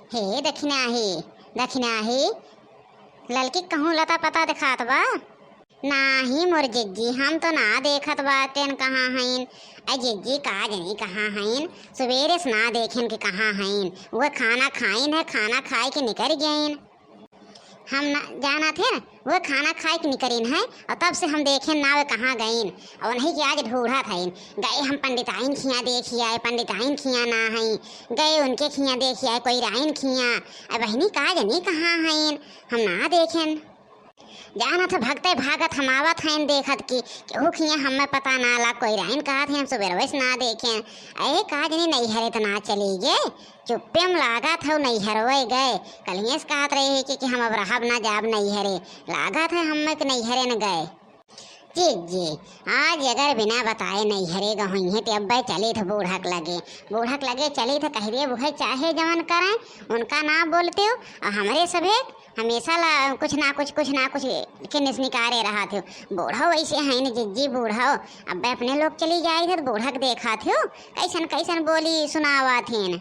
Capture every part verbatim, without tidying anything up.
हे दखिनाही, दखिनाही, ललकी कहूँ लता पता देखात बा? नाही मोर जिज्जी, हम तो ना देखत बाटेन कहाँ हईन। अ जिज्जी, का जनी कहाँ हईन, सुबेरे से ना देखेन कि कहाँ हईन। वो खाना खाइन है, खाना खाए के निकरि गईन। हम ना जानत है, वो खाना खाए के निकरिन है, और तब से हम देखेन ना वे कहाँ गईन। और उन्हीं के आज ढूंढत हईन। गए हम पंडिताइन खिया देखि आए, पंडिताइन खिया ना हईन। गए उनके खिया देखि आए, कोई राइन खिया। अब बहिनी, का जनी कहाँ हईन, हम ना देखेन। जानत है, भगते भागत हम आवत हईन, देखत कि केहू खिया हमें पता ना ला, कोई राइन कहत है हम सुबेरवे से ना देखेन। अरे, का जनी नैहरे त ना चली गए, चुप्पे में लागत है नैहरवे गए। कलिये से कहत रही है कि, कि हम अब रहब ना, जाब नैहरे। लागत है हमें कि नैहरे न गए। जिज्जी, आज अगर बिना बताए नैहरे गहुइहें, ते अब्बे चलित बूढ़क लगे। बूढ़क लगे चलित कहि देब, उहे चाहे जवन करें, उनका ना बोलतेउ, और हमरे सभे हमेशा ला कुछ ना कुछ, कुछ ना कुछ के निस निकारे रहत हो। बूढ़ो वैसे हईन जिज्जी, बूढ़ो। अब्बे अपने लोग चली जाइत है, तो बूढ़क देखत हो, कैसन कैसन बोली सुनावत हिन।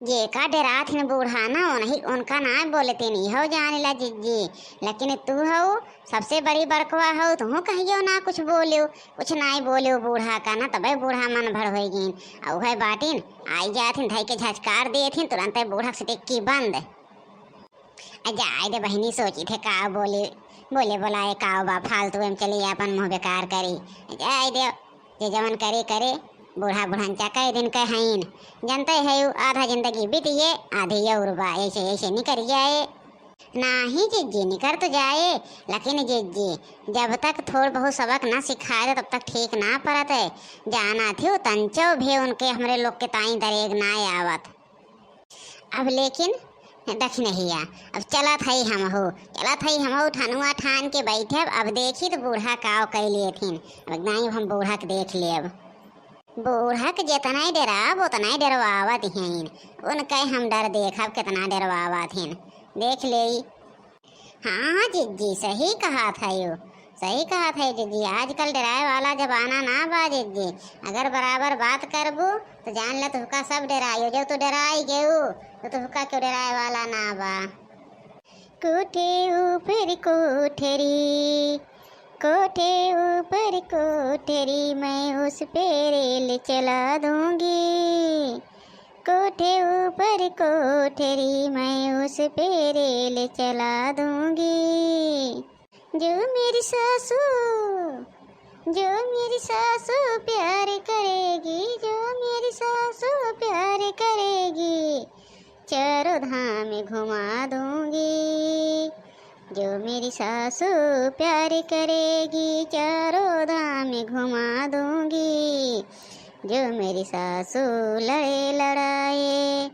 जेका डेरात हिन बूढ़ा ना, उन्हीं, उनका ना बोलते नहीं हो जाने ला जिज्जी, लेकिन तू हो सबसे बड़ी बड़कवा हो, तू कहियो ना कुछ बोलियो, कुछ नाई बोलियो बूढ़ा का ना, तबे बूढ़ा मन भर होई गईन। और है बाटिन, आई जात हिन, धई के झचकार देत हिन, तुरंते बूढ़ा से टिक्की बंद। आ जाए दे बहिनी, सोची थे का बोले, बोले बोलाए का बा, फालतू में चली अपन मुँह बेकार करी। जाए दे, जे जवन करे करे, बूढ़ा बुढ़नचा कई दिन के हईन। जनते है यू, आधा जिंदगी बीत ये, आधी और बा, ऐसे ऐसे निकर जाए। नाही जिज्जी, निकर तो जाए, लेकिन जिज्जी, जब तक थोड़ बहुत सबक ना सिखाए दे, तब तक ठीक ना परत है। जाना थी, तंचो भी उनके हमरे लोग के ताई दरेग ना आवत। अब लेकिन दखिनहिया, अब चलत हई हमहू, चलत हई हमहू ठनुआ ठान के बैठब। अब देखी तो बूढ़ा काव कई लेथिन। अब नाई, हम बूढ़ा के देख लेब। बूढ़ा के जेतना ही डेराब, ओतना ही डेरवावत हईन। उनके हम डर देखब, केतना डेरवावत हईन, देख लेई। हाँ, हाँ, जिज्जी, सही कहत हयो, सही कहत है जिज्जी। आजकल डेराए वाला जमाना ना बा जिज्जी। अगर बराबर बात करबू, तो जान ले तुहका सब डेराइयो। जब तू डेराई गेऊ, तो तुहका क्यों डेराए वाला ना बा। कोठे ऊपर कोठरी, कोठे ऊपर कोठरी, मैं उस पे रेल चला दूंगी। कोठे ऊपर कोठरी, मैं उस पे रेल चला दूंगी। जो मेरी सासू, जो मेरी सासू प्यार करेगी, जो मेरी सासू प्यार करेगी, चारों धाम घुमा दूंगी। जो मेरी सासू प्यार करेगी, चारों धाम घुमा दूंगी। जो मेरी सासू लड़े लड़ाए,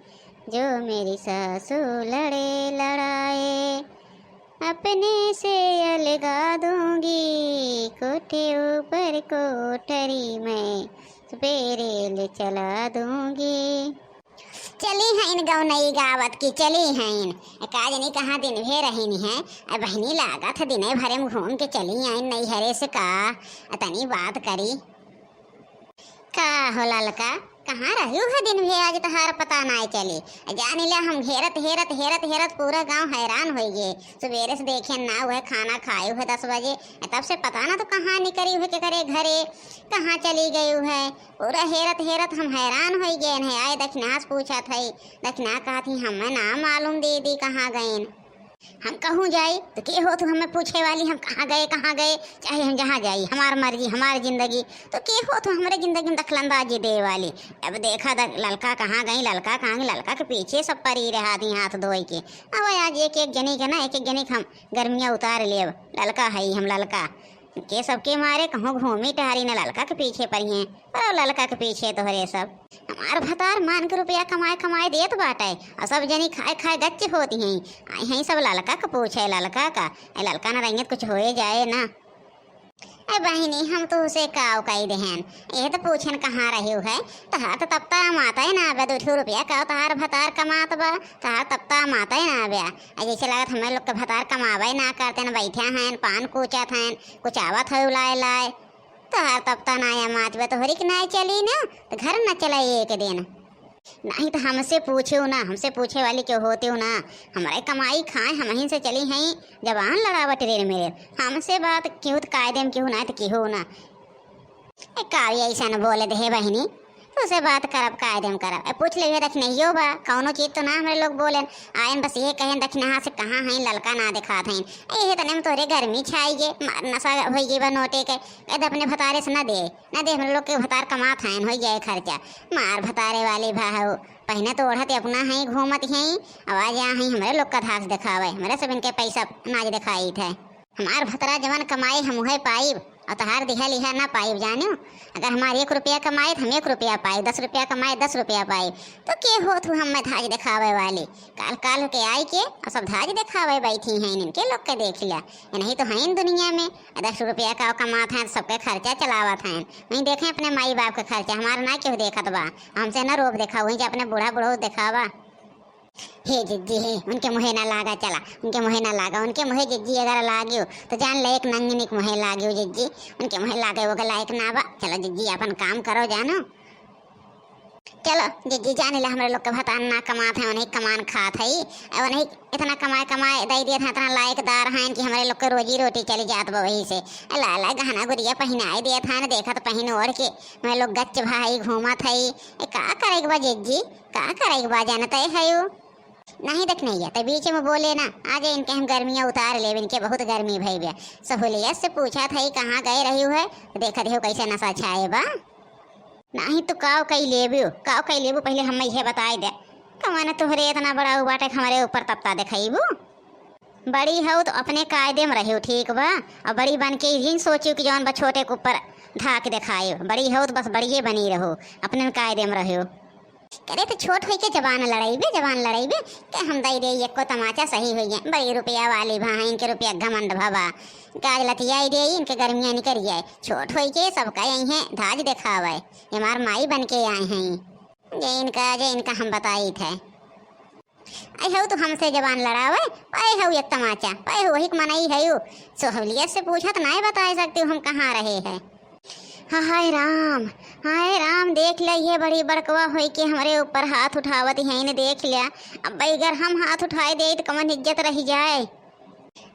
जो मेरी सासू लड़े लड़ाए, अपने से अलगा दूंगी। कोठे ऊपर कोठरी, मैं उस पे रेल चला दूंगी। चली हईन गौनई गावत की, चली हईन। का जनी कहाँ दिन भे रहिन है। अब बहिनी, लागत है दिने भरे में घूम के चली आइन नैहरे से का। अ तनी बात करी। का हो ललका, कहाँ रह्यू है दिन भे, आज तहार पता नाय चली। जानी ले, हम हेरत, हेरत, हेरत, हेरत पूरा गांव हैरान होई गए। सुबेरे से देखे ना हुए, खाना खाए हुए दस बजे, तब से पता ना तो कहाँ निकरी हुए, के करे घरे, कहाँ चली गई हुए। पूरा हेरत, हेरत हम हैरान होई गए हैं। आए दखिना से पूछत है, दखिना कहत ही, हमें ना मालूम दीदी कहाँ गईन। हम कहूँ जाई, तो के हो तू हमें पूछे वाली, हम कहाँ गए, कहाँ गए? चाहे हम जहाँ जाई, हमार मर्जी, हमार जिंदगी। तो के हो तू हमरे जिंदगी में दखलंदाजी दे वाली? अब देखा द-, ललका कहाँ गई, ललका कहाँ गई? ललका के पीछे सब परी रहा दी हाथ धोई के। अब आज एक एक जनी के ना, एक एक जनी के हम गर्मियाँ उतार लेब। ललका हई हम, ललका। के सबके मारे कहूँ घूमी टहरी न ललका के पीछे परी हैं, पर ललका के पीछे तोहरे सब। हमार भतार मान के रुपया कमाए कमाए देत बाटे, और सब जनी खाए खाए गच्च होती हैं। आई हैं सब ललका के पूछे, ललका का। ए ललका न रहियत कुछ होए जाए ना। ए बहिनी, हम तो उसे काव कही देहन, ये तो पूछन कहाँ रही है? तहार तो तब ता माता ही ना आवे, दो ठो रुपया का तहार भतार कमात बा, तहार तब ता माता ही ना आवे। आ जैसे लागत हमें लोग के भतार कमावे ना करते न, बैठे हैं, पान कूचत हैं, कुछ आवत है लाए लाए। तोहार तब ता नाया मात बा, तोहरी के नाय चली ना, तो घर न चले एक दिन। नहीं तो हमसे पूछेउ ना, हमसे पूछे वाली केहू होतेउ ना। हमरे कमाई खाए, हमहिन से चली हैं, जबान लड़ावा टेरेर मेरेर। हमसे बात केहू तो कायदे में केहू ना तो केहू ना। ए, का भी ऐसा न बोले दे हे बहिनी, तुसे बात करब, कायदे में करब। ए, पूछ ले, ये दखिनहियो बा, कौनो चीज तो ना हमरे लोग बोलेन। आयन बस ये कहेन, दखिनहा से कहाँ हैं, ललका ना दिखात हैं। ए, ये तने में तोरे गर्मी छाई गे, मार नशा होई गे बा नोटे के। ए, तो अपने भतारे से ना दे, ना दे, हमरे लोग के भतार कमात हैं, होई जाए खर्चा। मार भतारे वाली भा हो, पहिने तो ओढ़त अपना हैं, घूमत हैं, आवाज आ हैं, हमरे लोग का धास दिखावे, हमरे सब इनके पैसा नाच दिखाई थे। हमार भतरा जवन कमाई हम उहे पाइब, और तहार दिहल इहा ना पाइब, जानियो। अगर हमार एक रुपया कमाई तो हम एक रुपया पाइब, दस रुपया कमाई दस रुपया पाइब। तो के हो तू हमें धाज देखावे वाली? काल काल के आई के और सब धाज देखावे बैठी हैं, इनके लोग के देख लिया। ये नहीं तो हैं दुनिया में, दस रुपया का कमात हैं, सबके खर्चा चलावत हैं। वहीं देखें अपने माई बाप के खर्चा, हमार ना केहू देखत बा, हमसे ना रोब देखा, वहीं जे अपने बूढ़ा बूढ़ो देखावा। हे जिज्जी हे, उनके मुहे ना लागा, चला, उनके मुहे ना लागा, उनके मुहे जिज्जी अगर लागियो, तो जान ले एक नंगिनी के मुहे लागियो जिज्जी, उनके मुहे लागे वो लायक ना बा। चलो जिज्जी, अपन काम करो जानो। चलो जिज्जी, जान ले हमरे लोग के भतार ना कमात है, उन्हीं कमान खात है, और उन्हीं इतना कमाए कमाए दे दिए था, इतना लायकदार हैं कि हमरे लोग के रोजी रोटी चली जात बा वही से। ए ला ला गहना गुरिया पहिनाए दिए था ना, देखत पहिन ओढ़ के मैं लोग गच्च भाई घूमत है। ए का करे के बा जिज्जी, का करे के बा, जानते है यू? नहीं देख नहीं है, तो बीच में बोले ना, आज इनके हम गर्मियाँ उतार लेब, इनके बहुत गर्मी भई बा। सहूलियत से पूछा था, "ई कहाँ गए रही है?" तो देखा देखो कैसे नशा छाए बा। नहीं तो काव कई लेबू, काव कई लेबू, पहले हम इहे बताए दे। कमाने तोहरे इतना बड़ा उ बाटे कि हमरे ऊपर तपता देखाइबू? बड़ी हो तो अपने कायदे में रहो, ठीक बा? और बड़ी बन के इही सोचो कि जौन बा छोटे के ऊपर धाक देखाए। बड़ी हो तो बस बड़िए बनी रहो, अपने कायदे में रहो। करे तो छोट होई के जबान लड़ाइबे, जबान लड़ाइबे, के हम दई दे एको तमाचा सही होई है। बड़ी रुपया वाली भा, इनके रुपया घमंड भवा। गाज लतियाई दे, इनके गर्मियाँ निकल जाए। छोट होई के सबका यही है, धाज देखावे। ये हमार माई बन के आए हैं। जे इनका, जे इनका हम बताई थे। आई हऊ तो हमसे जबान लड़ावे, पाए हऊ एक तमाचा, पाए हऊ वही के मनई हऊ। सहूलियत से पूछत नाय बताए सकती हम कहाँ रहे हैं। हाय राम, हाय राम, देख ले, ये बड़ी बड़कवा होई के हमरे ऊपर हाथ उठावत है ने, देख लिया। अब अगर हम हाथ उठाए दे तो कमन इज्जत रह जाए।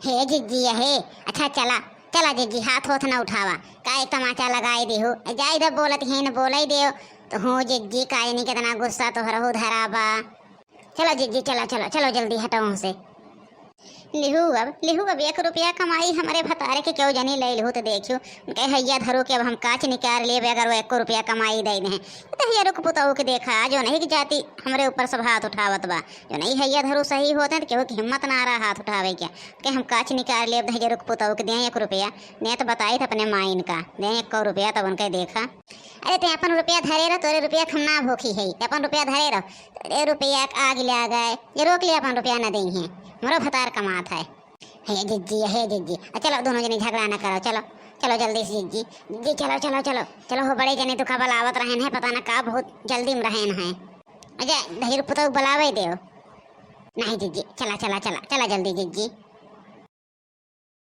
हे जिज्जी, हे, अच्छा चला, चला जिज्जी, हाथ होथ ना उठावा। का एक तमाचा लगाए देहु, जाए इधर बोलत है न बोले देव। तो हो जिज्जी, का जानी कितना गुस्सा तोहरहू धरा बा। चलो जिज्जी, चलो, चलो, चलो जल्दी हटो हमसे। लिहू अब, लिहू अब एक रुपया कमाई हमरे भतारे के केहू जनी ले लिहू तो देखियो, उनके हैया धरू के अब हम काच निकाल लेबे अगर वो एको रुपया कमाई दे दें। तो हैया रुक पुतऊ के देखा, जो नहीं की जाती हमरे ऊपर सब हाथ उठावत बा। जो नहीं हैया धरू सही होते तो केहू की हिम्मत ना रहा हाथ उठावे के। के हम काच निकाल लेब, तो हैया रुक पुतऊ के दें एक रुपया, नहीं तो बताई थे अपने माइन का, दें एक रुपया तब उनके देखा। अरे ते अपन रुपया धरे रह, तोरे रुपया के हम ना भूखी है, ते अपन रुपया धरे रह। तोरे रुपया के आग ले आ गए, ये रोक ले, अपन रुपया न देई है, हमरो भतार कमात है। हे जिज्जी, हे जिज्जी, आ चलो दोनों जने झगड़ा न करो, चलो, चलो जल्दी से जिज्जी, जिज्जी चलो, चलो, चलो, चलो हो बड़े जने दुखा बलावत रहन है, पता न का बहुत जल्दी में रहन है। अजय, दहिर पुतौ बुलावे देव। नहीं जिज्जी, चला, चला, चला, चला जल्दी जिज्जी।